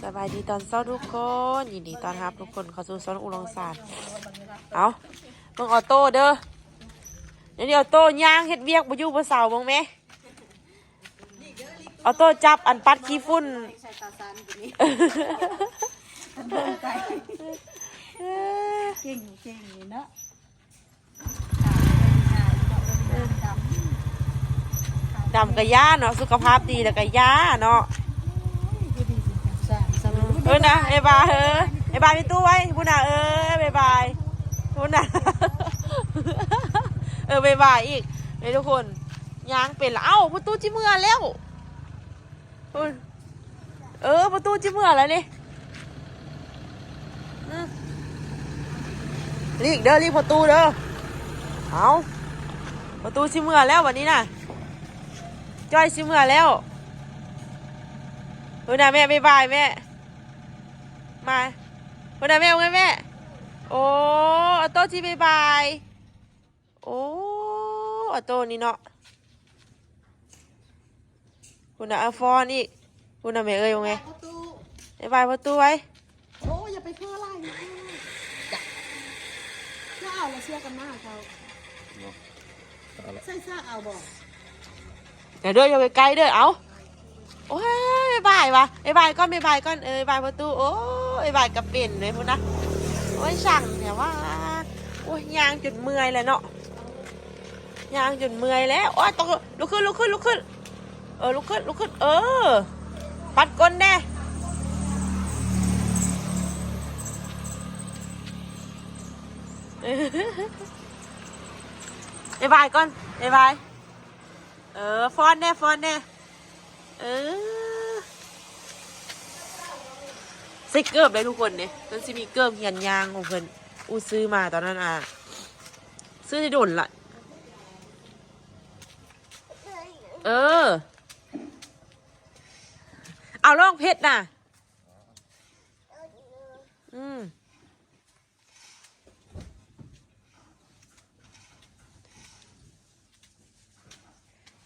ສະບາຍດີຕອນເຊົ້າທຸກຄົນ, ຍິນດີຕ້ອນຮັບທຸກຄົນເຂົ້າສູ່ຊ່ອງອຸດອງສານ. ເອົາ ເບິ່ງອອໂຕ້ເດີ, ດຽວນີ້ອອໂຕ້ຍ່າງເຮັດວຽກບໍ່ຢູ່ບໍ່ເຊົາ, ເບິ່ງແມ. ອອໂຕ້ຈັບອັນປັດຂີ້ຝຸ່ນ. ເກັ່ງ ເກັ່ງນີ້ເນາະ. ດຳກະຢ່າເນາະ, ສຸຂະພາບດີແລ້ວກະຢ່າເນາະ. ເອີນະ ບາຍບາຍ ເອີ ບາຍບາຍແມ່ຕູ້ໄວ້ພຸ້ນນະ. ເອີ ບາຍບາຍພຸ້ນນະ. ເອີ ບາຍບາຍອີກເດີທຸກຄົນ, ຍ່າງເປັນລະ. ເອົ້າ ປະຕູຊິເມືອແລ້ວ. ພຸ້ນ ເອີ ປະຕູຊິເມືອແລ້ວນີ້. ອືມ ຫຼີກເດີ ຫຼີກປະຕູເດີ. ເອົາ ປະຕູຊິເມືອແລ້ວບັດນີ້ນະ, ຈ້ອຍຊິເມືອແລ້ວ. ພຸ້ນນະແມ່ ບາຍບາຍແມ່. ມາ ພຸ້ນນະແມ່ ເບິ່ງແມ່. ໂອ້ ອອໂຕ້ຊິບາຍບາຍ. ໂອ້ ອອໂຕ້ນີ້ເນາະ. ພຸ້ນນະ ເອົາຟ້ອນອີກ. ພຸ້ນນະແມ່ເອີຍ ວ່າໄງ? ປະຕູ ບາຍບາຍປະຕູໄວ້. ໂອ້ ຢ່າໄປເຄີຫຼາຍນະ. ເອົາລະເຊືອກັນມາເຂົາ ເອົາລະ ໃສ່ຊາກເອົາບໍ່? ຢ່າເດີ ຢ່າໄປໃກ້ເດີ. ເອົາ ໂອ້ຍ ບາຍບາຍວະ ບາຍບາຍກ່ອນ ບາຍບາຍກ່ອນ. ເອີ ບາຍບາຍປະຕູ. ໂອ້ຍ ບາຍບາຍກະເປັນເລີຍພຸ້ນນະ. ໂອ້ຍ ຊ່າງແທ້ວ່າ. ໂອ້ຍ ຍ່າງຈົນເມື່ອຍແລ້ວເນາະ, ຍ່າງຈົນເມື່ອຍແລ້ວ. ໂອ້ຍ ຕະ ລຸກຂຶ້ນ ລຸກຂຶ້ນ ລຸກຂຶ້ນ. ເອີ ລຸກຂຶ້ນ ລຸກຂຶ້ນ. ເອີ ປັດກົ້ນແດ່. ບາຍບາຍກ່ອນ ບາຍບາຍ. ເອີ ຟ້ອນແດ່ ຟ້ອນແດ່. ເອີ ໃສ່ເກີບໄດ້ທຸກຄົນເດ້. ເພິ່ນຊິມີເກີບຮຽນຍ່າງຂອງເພິ່ນ. ອູ້ ຊື້ມາຕອນນັ້ນ ອ່າ ຊື້ໄດ້ດົນລະ. ເອີ ເອົາລອງເພັດນະ. ອືມ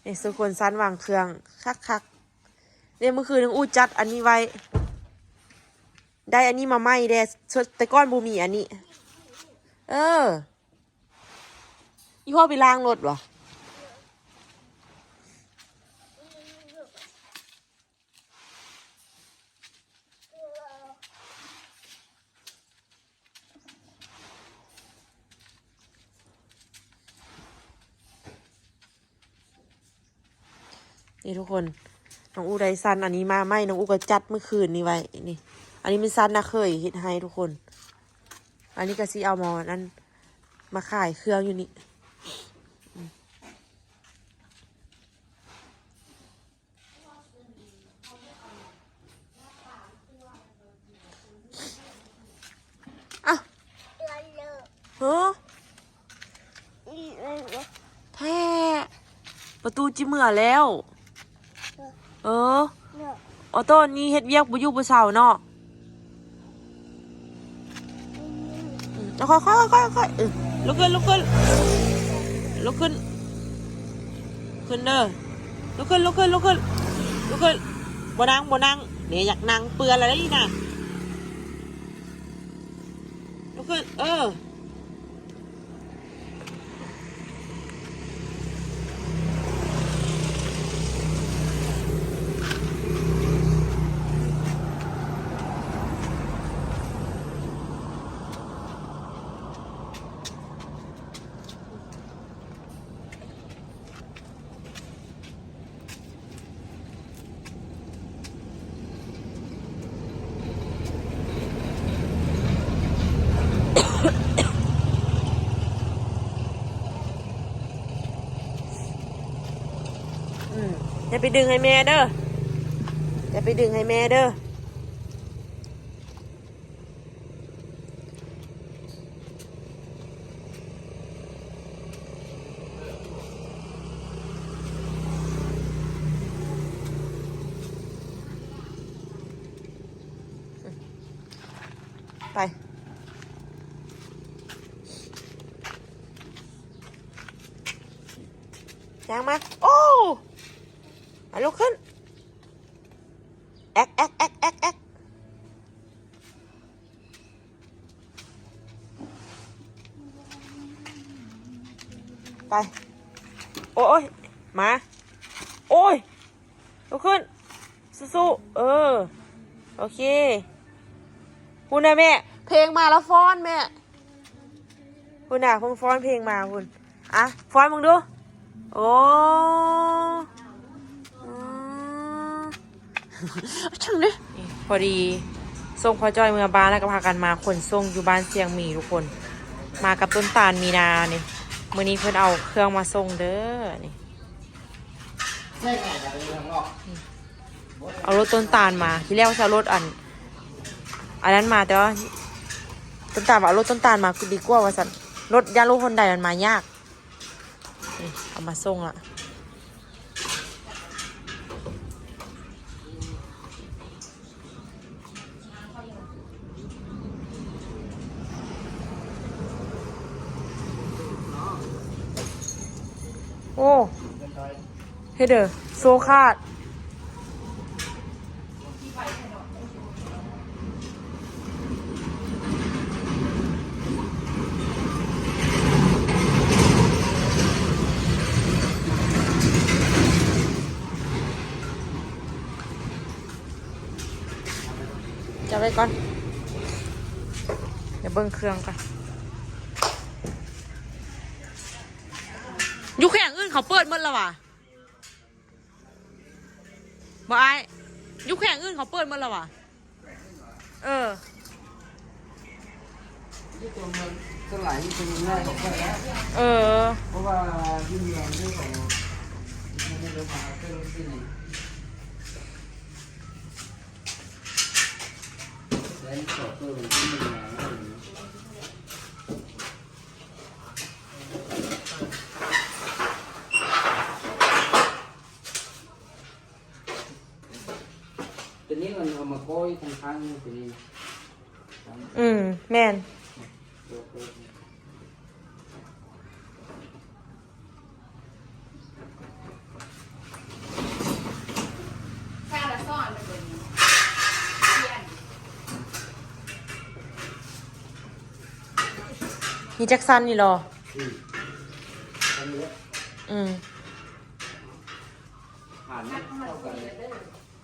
ນີ້ ສຸຄົນຊັ້ນວາງເຄື່ອງຄັກໆ. ນີ້ ມື້ຄືນນ້ອງອູ້ຈັດອັນນີ້ໄວ້, ໄດ້ອັນນີ້ມາໃໝ່ແດ່, ແຕ່ກ່ອນບໍ່ມີອັນນີ້. ເອີ ອີ່ພໍ່ໄປລ້າງລົດບໍ່? ນີ້ທຸກຄົນ ນ້ອງອູໄດ້ຊັ້ນອັນນີ້ມາໃໝ່, ນ້ອງອູກໍຈັດມື້ຄືນນີ້ໄວ້. ນີ້ ອັນນີ້ແມ່ນຊັ້ນນ້າເຂີຍເຮັດໃຫ້ທຸກຄົນ. ອັນນີ້ກໍຊິເອົາໝໍ້ນັ້ນມາຂາຍເຄື່ອງຢູ່ນີ້. ອ້າວ ເຮີ ແທ້ ປະຕູຈິເມືອແລ້ວ. ເອີ ອໍໂຕ້ນີ້ເຮັດວຽກບໍ່ຢູ່ບໍ່ເຊົາເນາະ. ອືມ ຄ່ອຍໆ ຄ່ອຍໆ ເອີ ລຸກຂຶ້ນ ລຸກຂຶ້ນ ລຸກຂຶ້ນ ຂຶ້ນເດີ ລຸກຂຶ້ນ ລຸກຂຶ້ນ ລຸກຂຶ້ນ ລຸກຂຶ້ນ. ບໍ່ນັ່ງ ບໍ່ນັ່ງ ເດ ຢາກນັ່ງ ເປື້ອນແລ້ວເດນີ້ນະ. ລຸກຂຶ້ນ ເອີ. ອືມ ຢ່າໄປດຶງໃຫ້ແມ່ເດີ ຢ່າໄປດຶງໃຫ້ແມ່ເດີ. ໄປ ຍ່າງມາ ໂອ້ ອາ ລຸກຂຶ້ນ. ແອັກ ແອັກ ແອັກ ແອັກ ແອັກ. ໄປ ໂອ້ຍ ມາ ໂອ້ຍ ລຸກຂຶ້ນ ສູ້ໆ ເອີ ໂອເຄ ພຸ້ນນະແມ່ ເພງມາລະຟ້ອນແມ່ ພຸ້ນນະ ເພິ່ນຟ້ອນເພງມາພຸ້ນ ອ່ະ ຟ້ອນເບິ່ງດູ ໂອ້ ອືມ ຈັ່ງເດ້ ພໍດີສົ່ງພໍ່ຈ້ອຍເມືອບ້ານ ແລ້ວກໍພາກັນມາຂົນສົ່ງຢູ່ບ້ານຊຽງໝີທຸກຄົນ ມາກັບຕົ້ນຕານມີນານີ້ ມື້ນີ້ເພິ່ນເອົາເຄື່ອງມາສົ່ງເດີນີ້ ເອົາລົດຕົ້ນຕານມາ ທີແລກວ່າຊິເອົາລົດອັນ ອັນນັ້ນມາ ແຕ່ວ່າຕົ້ນຕານວ່າເອົາລົດຕົ້ນຕານມາດີກວ່າວ່າຊັ້ນ ລົດ ຢ້ານລົດຫົນໄດມັນມາຍາກ ນີ້ເອົາມາສົ່ງລະ ໂອ້ ເຮັດເດີ ໂຊຄາດ ຈັບໄວ້ກ່ອນ ດຽວເບິ່ງເຄື່ອງກ່ອນ ຢູ່ແຂວງອື່ນເຂົາເປີດໝົດແລ້ວຫວາ? ບໍ່ອ້າຍ ຢູ່ແຂວງອື່ນເຂົາເປີດໝົດແລ້ວຫວາ? ເອີ ຢູ່ຕົວເມືອງສ່ວນຫຼາຍຢູ່ຕົວເມືອງໃຫຍ່ເຂົາເປີດແລ້ວ ເອີ ເພາະວ່າຢູ່ເມືອງນີ້ເຂົາ ຕົວນີ້ມັນເອົາມາກ້ອຍທາງຂ້າງຕົວນີ້ ອືມ ແມ່ນ. ມີຈັກຊັ້ນນີ້ລະ? ອືມ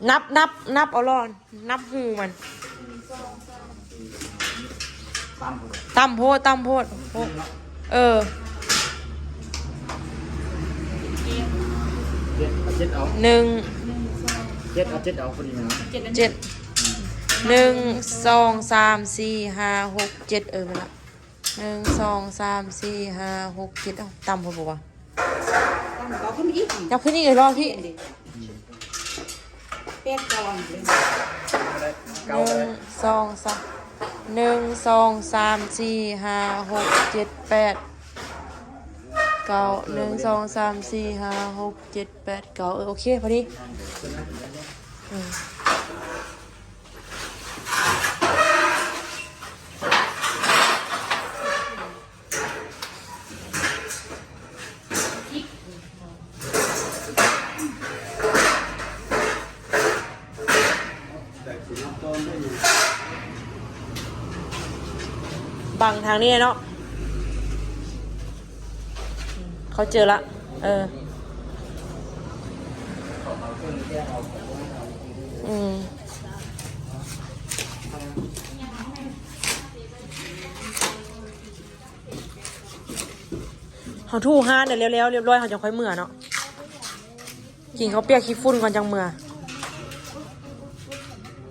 ນັບ ນັບ ນັບເອົາລອດ ນັບຮູມັນ ຕ່ຳໂພດ ຕ່ຳໂພດ ເອີ ເຈັດ ເອົາເຈັດເອົາ ໜຶ່ງ ເຈັດ ເອົາເຈັດເອົາ ພໍດີແມ່ນ ເຈັດ ໜຶ່ງ ສອງ ສາມ ສີ່ ຫ້າ ຫົກ ເຈັດ ເອີ ແມ່ນລະ ໜຶ່ງ ສອງ ສາມ ສີ່ ຫ້າ ຫົກ ເຈັດ ເອົ້າ ຕ່ຳໂພດບໍ່ວະ? ເອົາຂຶ້ນອີກ ເອົາຂຶ້ນອີກອີກລອບພີ່ ແປດ ເກົ້າ ອັນເດີ ເກົ້າກໍໄດ້ ໜຶ່ງ ສອງ ສາມ ໜຶ່ງ ສອງ ສາມ ສີ່ ຫ້າ ຫົກ ເຈັດ ແປດ ເກົ້າ ໜຶ່ງ ສອງ ສາມ ສີ່ ຫ້າ ຫົກ ເຈັດ ແປດ ເກົ້າ ເອີ ໂອເຄ ພໍດີ ອືມ. ບັງທາງນີ້ເນາະ ເຂົາເຈີລະ ເອີ ອືມ. ເຮົາຖູຮ້ານໃຫ້ແລ້ວໆ ລຽບຮ້ອຍ ເຮົາຈັ່ງຄ່ອຍເມືອເນາະ ກິນເຂົ້າປຽກຂີ້ຝຸ່ນກ່ອນຈັ່ງເມືອ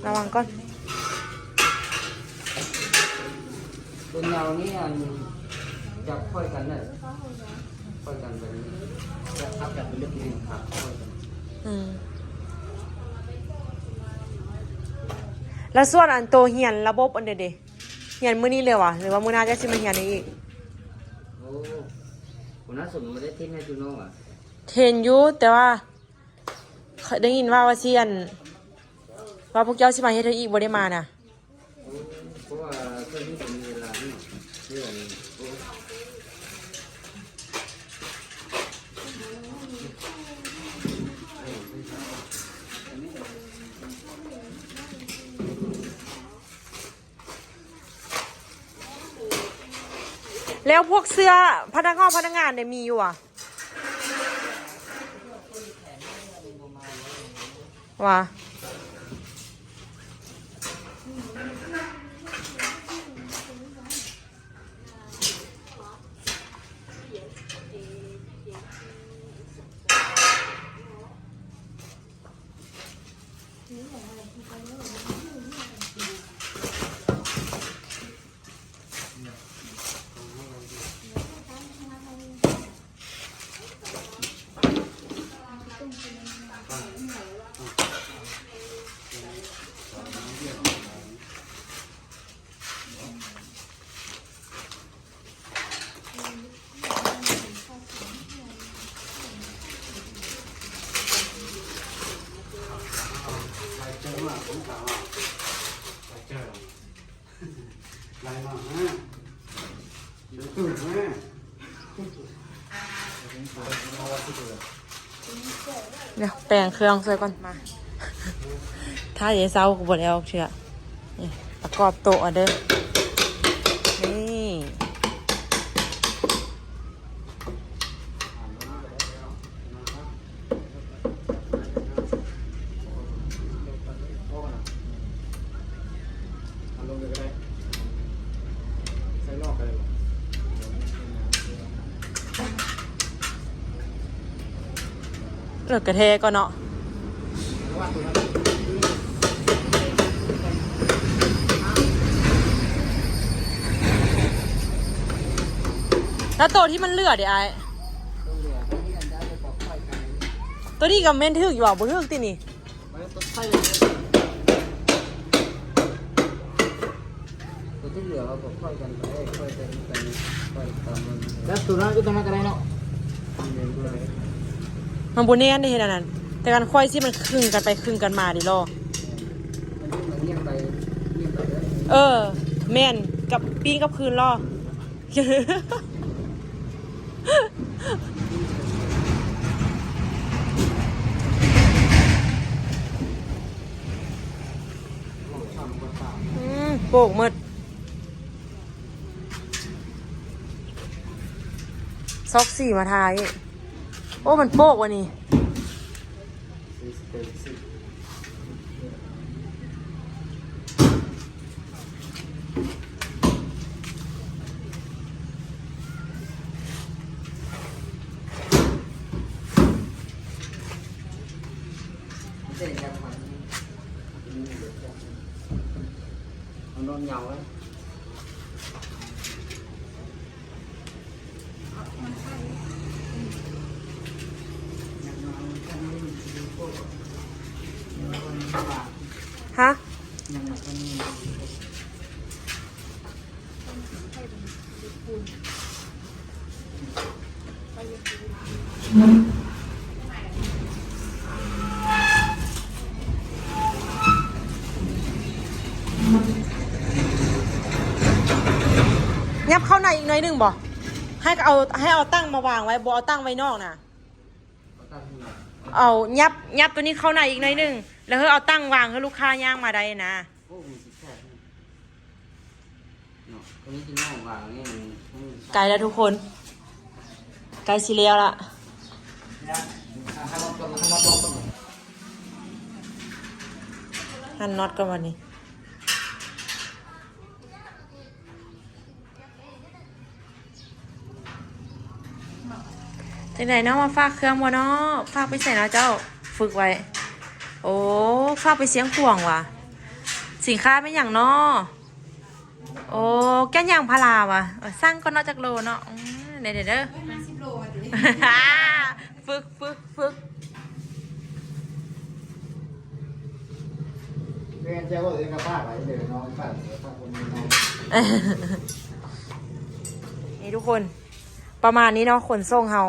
ລະວັງກ່ອນ ຄົນເຮົານີ້ ອັນ ຈັບຄ່ອຍກັນເດີ ຄ່ອຍກັນແບບນີ້ ຈັບ ຈັບເປັນເລື່ອງທີ່ດີ ຄັບ ຄ່ອຍກັນ ອືມ ລະສ່ວນອັນໂຕຮຽນລະບົບອັນໃດເດ? ຮຽນມື້ນີ້ເລີຍຫວາ ຫຼືວ່າມື້ໜ້າຈະຊິມາຮຽນອີກ? ໂອ້ ຫົວໜ້າສົມບໍ່ໄດ້ເທຣນໃຫ້ຈຸນ້ອງຫວາ? ເທຣນຢູ່ ແຕ່ວ່າໄດ້ຍິນວ່າ ວ່າຊິອັນ ວ່າພວກເຈົ້າຊິມາເຮັດໃຫ້ອີກ ບໍ່ໄດ້ມານະ. ໂອ້ ເພາະວ່າຊ່ວງນີ້ບໍ່ມີເວລານີ້ ເລື່ອງ ໂອ້. ແລ້ວພວກເສື້ອພະນັກງອນພະນັກງານເດ ມີຢູ່ຫວາ? ວ່າ ດຽວແປງເຄື່ອງໃສ່ກ່ອນ ມາ ຖ້າເຈົ້າເຊົາກໍບໍ່ໄດ້ອອກເທື່ອ. ນີ້ປະກອບໂຕະເດີ ນີ້. ເອີ ກະແທກ່ອນເນາະ. ແລ້ວໂຕທີ່ມັນເຫຼືອເດອ້າຍ? ໂຕນີ້ກໍແມ່ນຖືກຢູ່ຫວາ? ບໍ່ຖືກຕິນີ້. ຕົວທີ່ເຫຼືອເຮົາກໍຄ່ອຍກັນໄປ ຄ່ອຍກັນໄປ ຄ່ອຍຕາມມັນ. ແລ້ວຕົວນັ້ນກໍຕົວນັ້ນກໍໄດ້ເນາະ. ມັນບໍ່ແໜ້ນເດ້ ເຮັດອັນນັ້ນ ແຕ່ຄັນຂ້ອຍຊິມັນຄຶ່ງກັນໄປຄຶ່ງກັນມາເດ້ລໍ. ມັນງຽງໄປງຽງໄປເດີ. ເອີ ແມ່ນ ກັບປີ້ງກັບຄືນລໍ. ອືມ ໂປກໝົດ. ຊອກສີມາທາອີກ. ໂອ້ ມັນໂປກວ່ານີ້. ເອົານອນເຫງົາເລີຍ. ຮະ? ຫຍັບເຂົ້າໃນອີກໜ້ອຍໜຶ່ງບໍ່? ໃຫ້ເອົາ ໃຫ້ເອົາຕັ່ງມາວາງໄວ້ ບໍ່ເອົາຕັ່ງໄວ້ນອກນະ. ເອົາຫຍັບ ຫຍັບໂຕນີ້ເຂົ້າໃນອີກໜ້ອຍໜຶ່ງ ແລ້ວເຮົາເອົາຕັ່ງວາງ ໃຫ້ລູກຄ້າຍ່າງມາໄດ້ນະ. ໂອ້ ມັນຊິແຄບເນາະ ໂຕນີ້ຊິນ້ອຍກວ່ານີ້. ໃກ້ແລ້ວທຸກຄົນ ໃກ້ຊິແລ້ວລະ. ຫັນນັອດກ່ອນ ຫັນນັອດກ່ອນບັດນີ້. ຈັ່ງໃດເນາະ ມາຝາກເຄື່ອງບໍ່ເນາະ? ຝາກໄປໃສເນາະເຈົ້າ? ຝຶກໄວ້. ໂອ້ ຝາກໄປຊຽງຂວາງຫວາ? ສິນຄ້າແມ່ນຫຍັງເນາະ? ໂອ້ ແກ້ວຍາງພາລາຫວາ? ເອີ ສັ່ງກ່ອນເນາະ ຈັກໂລເນາະ? ອືມ ເດີ ເດີ ເດີ ຫ້າສິບໂລວ່າຕິ? ຝຶກ ຝຶກ ຝຶກ. ແມ່ນເຈົ້າເວົ້າເອງກໍຝາກໄວ້ເດີເນາະ ຝາກ ຝາກຄົນນີ້ເນາະ. ນີ້ທຸກຄົນ ປະມານນີ້ເນາະ ຂົນສົ່ງເຮົາ.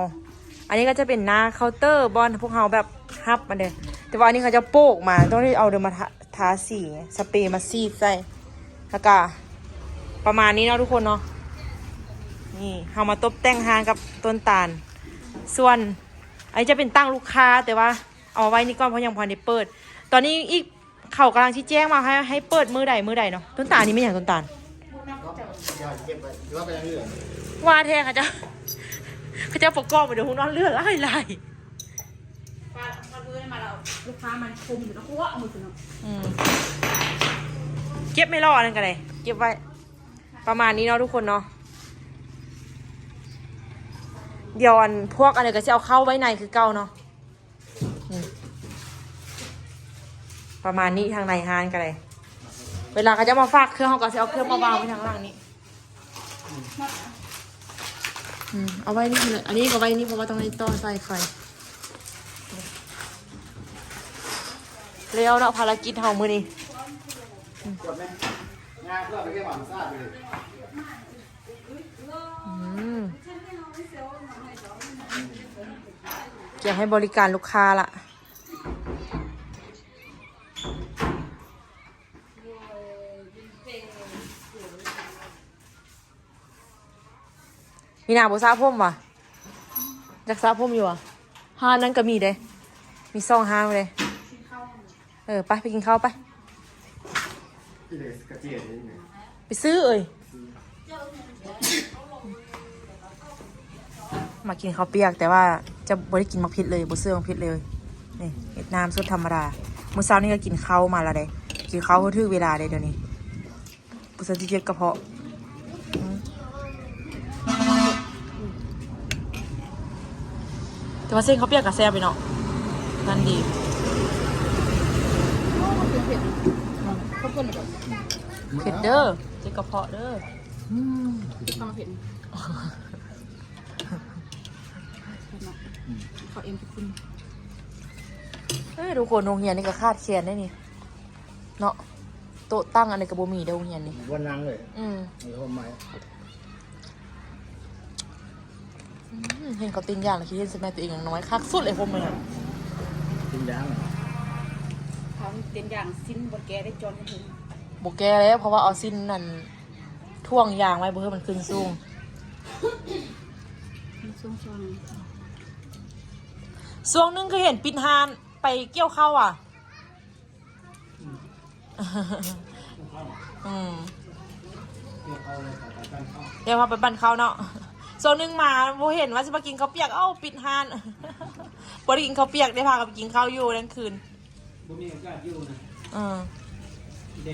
ອັນນີ້ກໍຈະເປັນໜ້າເຄົາເຕີບ່ອນພວກເຮົາແບບຮັບມາເດີ ແຕ່ວ່າອັນນີ້ເຂົາເຈົ້າໂປກມາ ຕ້ອງໄດ້ເອົາເດີມາທາ ທາສີ ສະເປມາສີດໃສ່ ແລ້ວກະປະມານນີ້ເນາະທຸກຄົນເນາະ. ນີ້ເຮົາມາຕົບແຕ່ງຮ້ານກັບຕົ້ນຕານ ສ່ວນອັນນີ້ຈະເປັນຕັ່ງລູກຄ້າ ແຕ່ວ່າ ເອົາໄວ້ນີ້ກ່ອນ ເພາະຍັງບໍ່ທັນໄດ້ເປີດ. ຕອນນີ້ອີກ ເຂົາກຳລັງຊິແຈ້ງມາໃຫ້ ໃຫ້ເປີດມື້ໃດມື້ໃດເນາະ. ຕົ້ນຕານນີ້ແມ່ນຫຍັງ? ຕົ້ນຕານ ວ່າແທ້ ເຂົາເຈົ້າ ເຂົາເຈົ້າປະກອບໄປເດີ ຮູ້ນອນເຫຼືອຫຼາຍໆ. ລູກຄ້າມັນຄົມຢູ່ເນາະ ເອົາໝົດເນາະ. ອືມ ເກັບໄມ້ລໍອັນນັ້ນກໍໄດ້ ເກັບໄວ້ ປະມານນີ້ເນາະທຸກຄົນເນາະ. ດຽວອັນພວກອັນນີ້ກໍຊິເອົາເຂົ້າໄວ້ໃນຄືເກົ່າເນາະ. ອືມ ປະມານນີ້ ທາງໃນຮ້ານກໍໄດ້ ເວລາເຂົາເຈົ້າມາຝາກເຄື່ອງ ເຮົາກໍຊິເອົາເຄື່ອງມາວາງໄວ້ທາງຫຼັງນີ້. ອືມ ເອົາໄວ້ນີ້ເລີຍ ອັນນີ້ກໍໄວ້ນີ້ ເພາະວ່າຕ້ອງໄດ້ຕໍ່ສາຍໄຟ. ແລ້ວເນາະ ພາລະກິດເຮົາມື້ນີ້. ອືມ ອືມ ກຽມໃຫ້ບໍລິການລູກຄ້າລະ. ມີນາບໍ່ສະຜົມຫວາ? ຢາກສະຜົມຢູ່ຫວາ? ຮ້ານນັ້ນກໍມີເດ້ ມີສອງຮ້ານເດ້. ເອີ ໄປ ໄປກິນເຂົ້າໄປ ໄປຊື້ເອີຍ. ມາກິນເຂົ້າປຽກ ແຕ່ວ່າຈະບໍ່ໄດ້ກິນໝາກເຜັດເລີຍ ບໍ່ຊື້ໝາກເຜັດເລີຍ. ນີ້ເຮັດນ້ຳສົດທຳມະດາ. ມື້ເຊົ້ານີ້ກໍກິນເຂົ້າມາແລ້ວເດ້ ກິນເຂົ້າຖືກເວລາເດ້ດຽວນີ້. ບໍ່ຊັ້ນຊິເຈັບກະເພາະ. ອືມ ແຕ່ວ່າເສັ້ນເຂົ້າປຽກກໍແຊບເດເນາະ ນັ້ນດີ. ເຜັດເດີ ເຈັບກະເພາະເດີ. ອືມ ເຜັດ ເຮົາເອັນໄປກິນ. ເອີ ທຸກຄົນ ໂຮງຮຽນນີ້ກໍຂາດແຄນໄດ໋ນີ້ເນາະ ໂຕະຕັ່ງອັນໃດກໍບໍ່ມີເດ້ ໂຮງຮຽນນີ້ ບໍ່ນັ່ງເລີຍ. ອືມ ມີຮົ່ມໄມ້. ອືມ ເຫັນເຂົາເຕັ້ນຢາງແລ້ວ ຄິດເຫັນສະໄໝຕົວເອງຍັງນ້ອຍ ຄັກສຸດເລີຍ ຜົມມັນນະ ເຕັ້ນຢາງ. ເຂົາເຕັ້ນຢາງ ສິ້ນບໍ່ແກ່ໄດ້ຈອນເຫັນ ບໍ່ແກ່ແລ້ວ ເພາະວ່າເອົາສິ້ນນັ້ນ ຖ່ວງຢາງໄວ້ບໍ່ໃຫ້ມັນຂຶ້ນສູງ. ຊ່ວງ ຊ່ວງໜຶ່ງ ຊ່ວງໜຶ່ງຄືເຫັນປິດຮ້ານໄປກ່ຽວເຂົ້າອະ. ອືມ ອືມ ກ່ຽວເຂົ້າໄປປັ່ນເຂົ້າ ກ່ຽວເຂົ້າໄປປັ່ນເຂົ້າເນາະ. ຊ່ວງໜຶ່ງມາບໍ່ເຫັນວ່າຊິມາກິນເຂົ້າປຽກ ເອົ້າ ປິດຮ້ານ ບໍ່ໄດ້ກິນເຂົ້າປຽກ ໄດ້ພາກັນໄປກິນເຂົ້າຢູ່ກາງຄືນ. ບໍ່ມີໂອກາດຢູ່ນະ. ເອີ ເດ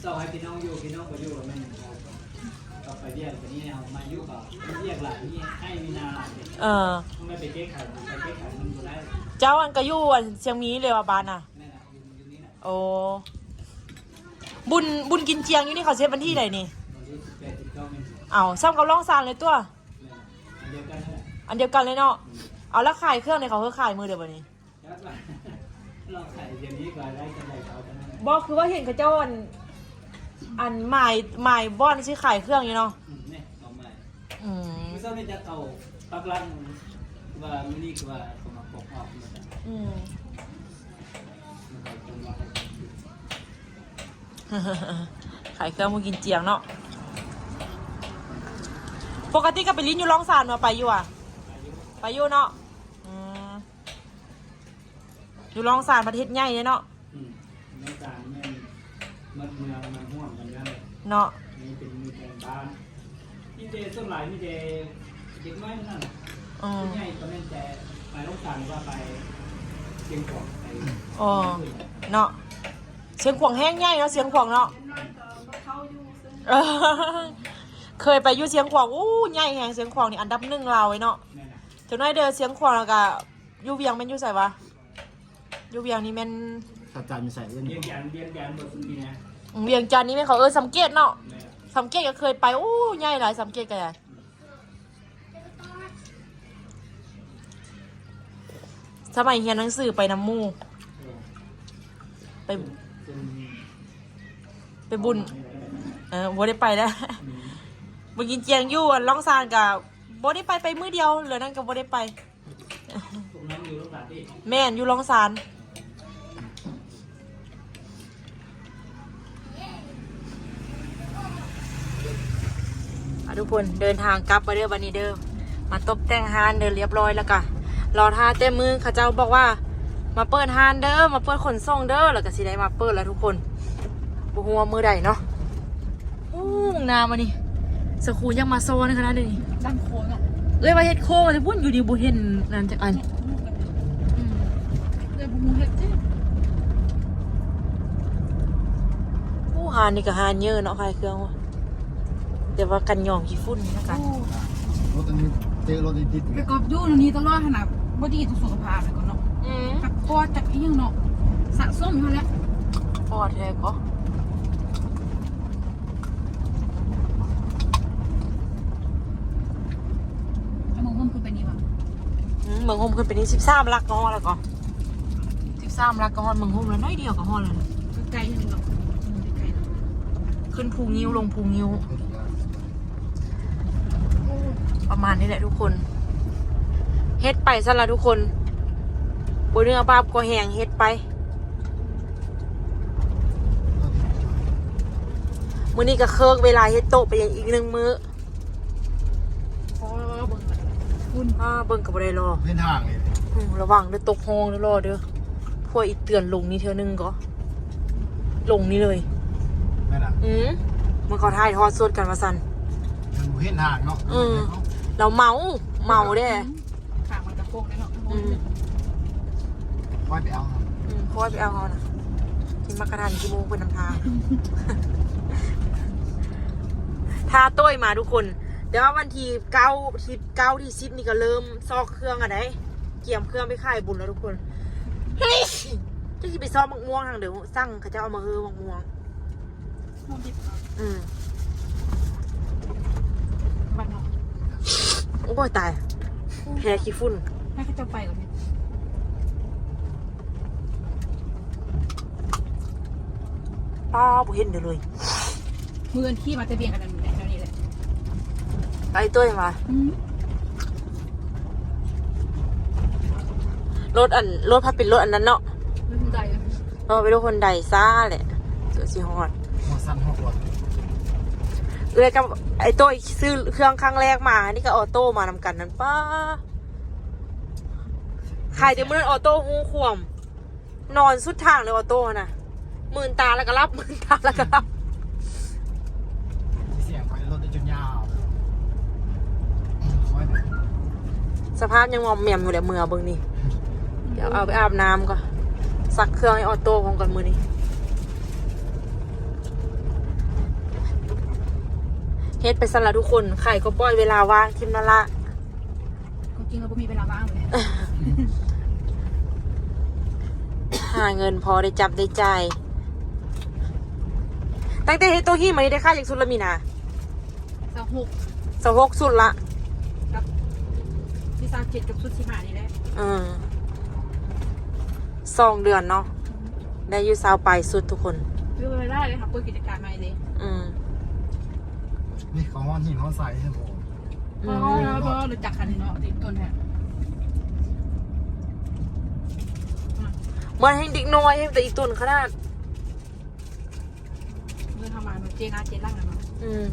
ຊອກໃຫ້ພີ່ນ້ອງຢູ່ ພີ່ນ້ອງບໍ່ຢູ່ ແມ່ນເຮົາກໍໄປວຽກ ບັດນີ້ເຮົາມາຢູ່ກໍມີວຽກຫຼາຍ ມີໄຮ່ມີນາຫຼາຍ. ເອີ ຕ້ອງໄດ້ໄປແກ້ໄຂ ໄປແກ້ໄຂມັນບໍ່ໄດ້. ເຈົ້າອັນກໍຢູ່ອັນຊຽງມີເລີຍວ່າບ້ານນະ? ແມ່ນລະ ຢູ່ ຢູ່ນີ້ແຫຼະ. ໂອ້ ບຸນ ບຸນກິນຈຽງຢູ່ນີ້ເຂົາຊິເຮັດວັນທີໃດນີ້? ວັນທີສິບແປດ ສິບເກົ້າ ແມ່ນ. ເອົ້າ ສ່ຳກັບລ້ອງຊານເລີຍຕົວະ. ແມ່ນລະ ອັນດຽວກັນນັ້ນແຫຼະ. ອັນດຽວກັນເລີຍເນາະ. ອືມ ເອົາ ແລ້ວຂາຍເຄື່ອງນີ້ເຂົາຄືຂາຍມື້ໃດບັດນີ້? ລາວຂາຍດຽວນີ້ກໍໄດ້ກຳໄລເຂົາເທົ່ານັ້ນ. ບໍ່ ຄືວ່າເຫັນເຂົາເຈົ້າ ອັນ ອັນໝາຍ ໝາຍບ່ອນຊິຂາຍເຄື່ອງຢູ່ເນາະ. ອືມ ນີ້ເອົາມາ. ອືມ ມື້ເຊົ້ານີ້ຈັກເອົາປັກຫຼັກວ່າມື້ນີ້ຄືວ່າເຂົາມາປົກອອກ. ອືມ ຂາຍເຄື່ອງມື້ກິນຈຽງເນາະ. ປົກກະຕິກໍໄປຫຼິ້ນຢູ່ລ້ອງຊານ ວ່າໄປຢູ່ຫວາ? ໄປຢູ່ ໄປຢູ່ເນາະ. ອືມ ຢູ່ລ້ອງຊານປະເທດໃຫຍ່ເດ້ເນາະ. ອືມ ໃນການແມ່ນໝົດເມືອງມາຮ່ວມກັນນັ້ນເນາະ. ນີ້ເປັນ ມີແຕ່ບ້ານ ມີແຕ່ ສ່ວນຫຼາຍມີແຕ່ເດັກນ້ອຍນັ້ນ. ອືມ ສ່ວນໃຫຍ່ກໍແມ່ນແຕ່ໄປລ້ອງຊານ ຫຼືວ່າໄປຊຽງຂວາງ ໄປ. ອໍ ເນາະ ຊຽງຂວາງແຮງໃຫຍ່ເນາະ ຊຽງຂວາງເນາະ. ເອີ ເຄີຍໄປຢູ່ຊຽງຂວາງ ໂອ້ ໃຫຍ່ແຮງ ຊຽງຂວາງນີ້ອັນດັບໜຶ່ງລາວເລີຍເນາະ. ແມ່ນນະ ຈັກໜ້ອຍເດີ ຊຽງຂວາງ ແລ້ວກະຢູ່ວຽງ ແມ່ນຢູ່ໃສຫວາ? ຢູ່ວຽງນີ້ແມ່ນ ສາຈານຢູ່ໃສເອີ້ນ? ວຽງຈັນ ວຽງຈັນບໍ່ສຸດນີ້ນະ. ອືມ ວຽງຈັນນີ້ແມ່ນເຂົາເອີ້ນສຳເກດເນາະ. ແມ່ນ ສຳເກດກໍເຄີຍໄປ ໂອ້ ໃຫຍ່ຫຼາຍ ສຳເກດກໍໄດ້. ສະໄໝຮຽນໜັງສືໄປນຳໝູ່ ເອີ ໄປ ເປັນ ໄປບຸນ. ເອີ ບໍ່ໄດ້ໄປແລ້ວ. ອືມ ມື້ກິນຈຽງຢູ່ອັນລ້ອງຊານກໍບໍ່ໄດ້ໄປ ໄປມື້ດຽວ ແລ້ວນັ້ນກໍບໍ່ໄດ້ໄປ. ແມ່ນ ຢູ່ລ້ອງຊານ. ອ່ະ ທຸກຄົນ ເດີນທາງກັບມາເດີ ບັດນີ້ເດີ ມາຕົບແຕ່ງຮ້ານເດີ ລຽບຮ້ອຍ ແລ້ວກະລໍຖ້າແຕ່ມື້ເຂົາເຈົ້າບອກວ່າ ມາເປີດຮ້ານເດີ ມາເປີດຂົນສົ່ງເດີ ແລ້ວກະຊິໄດ້ມາເປີດແລ້ວທຸກຄົນ. ບໍ່ຮູ້ວ່າມື້ໃດເນາະ. ໂອ້ ບັກນາມອັນນີ້ ສາຄູຍັງມາຊ້ອນຂະໜາດນີ້ ດ້ານໂຄ້ງອະ. ເອື້ອຍວ່າເຮັດໂຄ້ງແຕ່ພຸ້ນ ຢູ່ດີບໍ່ເຫັນນັ້ນຈັກອັນ. ອືມ ໝູ່ເຮັດຕິ. ໂອ້ ຮ້ານນີ້ກໍຮ້ານເຍີະເນາະ ຂາຍເຄື່ອງວ່າ ແຕ່ວ່າກັນຍອມຂີ້ຝຸ່ນນະກະ. ໂອ້ ລົດອັນນີ້ເຈາະລົດຕິດໆ ໄປກອບຢູ່ນີ້ຕະຫຼອດຫັ້ນນະ ບໍ່ດີຕໍ່ສຸຂະພາບເລີຍກໍເນາະ. ອືມ ຈັກປອດຈັກອີ່ຫຍັງເນາະ ສະສົມຢູ່ຫັ້ນແຫຼະ. ປອດແທ້ກໍ ເມືອງຫົມຂຶ້ນໄປນີ້ຫວາ? ອືມ ເມືອງຫົມຂຶ້ນໄປນີ້ ສິບສາມຫຼັກກໍຮອດແລ້ວກໍ ສິບສາມຫຼັກກໍຮອດເມືອງຫົມແລ້ວ ໜ້ອຍດຽວກໍຮອດແລ້ວ. ໃກ້ໆ ເນາະ ໃກ້ໆ ເນາະ ຂຶ້ນພູງິ້ວ ລົງພູງິ້ວ ປະມານນີ້ແຫຼະທຸກຄົນ. ເຮັດໄປຊັ້ນລະທຸກຄົນ ບໍ່ເໜືອບາບກໍແຮງ ເຮັດໄປ. ມື້ນີ້ກໍເຄີກເວລາເຮັດໂຕະໄປອີກໜຶ່ງມື້. ອໍ ເບິ່ງ ຝຸ່ນ ອ້າ ເບິ່ງກໍບໍ່ໄດ້ລໍ ເຫັນທາງນີ້. ອືມ ລະວັງເດີ ຕົກຮ່ອງເດີ ລໍເດີ. ພວກອີເຕືອນລົງນີ້ເທື່ອໜຶ່ງກໍລົງນີ້ເລີຍ ແມ່ນລະ. ອືມ ມັນກໍຖ່າຍທອດສົດກັນວ່າຊັ້ນ ມັນບໍ່ເຫັນທາງເນາະ. ອືມ ລາວເມົາ ເມົາເດ້. ອືມ ຂາມັນກະໂຄ້ງເດ້ເນາະ. ອືມ ຄ່ອຍໄປເອົາເນາະ. ອືມ ຄ່ອຍໄປເອົາເຮົານະ ກິນໝາກກະທັນ ກິນໝູ່ເພິ່ນນຳທາງ. ຖ້າໂຕ້ຍມາທຸກຄົນ ແຕ່ວ່າວັນທີເກົ້າ ທີເກົ້າ ທີສິບນີ້ກໍເລີ່ມຊອກເຄື່ອງອະໄດ໋ ກຽມເຄື່ອງໄປຂາຍບຸນແລ້ວທຸກຄົນ. ຈັກຊິໄປຊອກໝາກມ່ວງທາງໃດ ສັ່ງເຂົາເຈົ້າເອົາມາເຮີໝາກມ່ວງ. ອືມ ໂອ້ຍ ຕາຍ ແພ້ຂີ້ຝຸ່ນ ໃຫ້ເຂົາເຈົ້າໄປກ່ອນ. ປ້າ ບໍ່ເຫັນເດີເລີຍ. ມື້ນັ້ນຂີ່ມາແຕ່ວຽງກັນນັ້ນແຫຼະ ແຖວນີ້ແຫຼະ. ໄປໂຕ້ຍຫວາ? ອືມ ລົດອັນ ລົດພັດເປັນລົດອັນນັ້ນເນາະ ລົດຮຸນໄດ. ເອີ ເປັນລົດຮຸນໄດຊ້າແຫຼະ ເສືອຊິຮອດ ຫົວສັ່ນຫົວກວນ. ເອື້ອຍກັບໄອ້ໂຕ້ຍຊື້ເຄື່ອງຄັ້ງແລກມາ ອັນນີ້ກໍອໍໂຕ້ມານຳກັນນັ້ນ ປ້າ ຂາຍແຕ່ມື້ນັ້ນ ອໍໂຕ້ຮູ້ຄວາມ. ນອນສຸດທາງເລີຍ ອໍໂຕ້ຫັ້ນນະ ມືນຕາແລ້ວກໍຫຼັບ ມືນຕາແລ້ວກໍຫຼັບ. ສຽງໄຟລົດໄດ້ຈົນຍາວ ສະພາບຍັງມອມແມມຢູ່ແຫຼະ ເມືອເບິ່ງນີ້. ດຽວເອົາໄປອາບນ້ຳກ່ອນ ຊັກເຄື່ອງໃຫ້ອໍໂຕ້ພ້ອມກັນມື້ນີ້. ເຮັດໄປຊັ້ນລະທຸກຄົນ ໃຜກໍປ່ອຍເວລາວ່າງຖິ້ມນັ້ນລະ. ຄວາມຈິງລະບໍ່ມີເວລາວ່າງເລີຍ ຫາເງິນພໍໄດ້ຈັບໄດ້ຈ່າຍ. ຕັ້ງແຕ່ເຮັດໂຕຫີມານີ້ໄດ້ຂາຍຈັກຊຸດລະມີນາ? ຊາວຫົກ ຊາວຫົກຊຸດລະ ກັບຊຸດທີຊາວເຈັດກັບຊຸດທີສິບຫ້ານີ້ແຫຼະ. ເອີ ສອງເດືອນເນາະ ໄດ້ຢູ່ຊາວປາຍຊຸດທຸກຄົນ. ຄືເວລາເລີຍ ເຮົາເປີດກິດຈະການໃໝ່ເລີຍ. ອືມ ນີ້ເຂົາຮ້ອນຫີນຮ້ອນຊາຍໃຫ້ບໍ່? ອືມ ເອີ ເອີ ຮູ້ຈັກຄັນນີ້ເນາະ ຕິດຕົ້ນແທ້ ເມື່ອແຮ່ງເດັກນ້ອຍ ແຮ່ງແຕ່ອີ່ຕົນຂະໜາດ. ເມື່ອເຮົາມາເນາະ ເຈນາເຈນຫຼັງນະເນາະ. ອືມ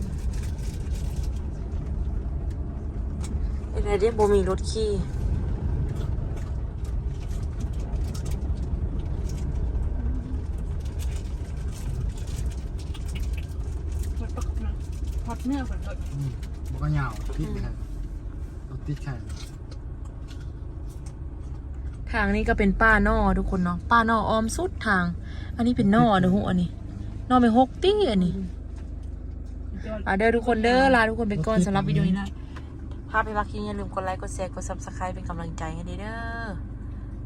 ເຮັດໃດເດ ບໍ່ມີລົດຂີ່. ຮອດເໜືອພຸ້ນເລີຍ. ອືມ ບໍ່ກໍຍາວ ຕິດແຂນ ຕິດແຂນ. ທາງນີ້ກໍເປັນປ່າໜໍ່ທຸກຄົນເນາະ ປ່າໜໍ່ອ້ອມສຸດທາງ. ອັນນີ້ເປັນໜໍ່ເດີ ຮູ້ອັນນີ້ ໜໍ່ໄມ້ຫົກຕິອັນນີ້. ອືມ ອາເດີທຸກຄົນເດີ ລາທຸກຄົນໄປກ່ອນສຳລັບວິດີໂອນີ້ນະ. ຖ້າໃຜມັກຄລິບ ຢ່າລືມກົດໄລ ກົດແຊ ກົດ Subscribe ເປັນກຳລັງໃຈໃຫ້ເດີ.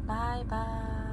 ບາຍບາຍ.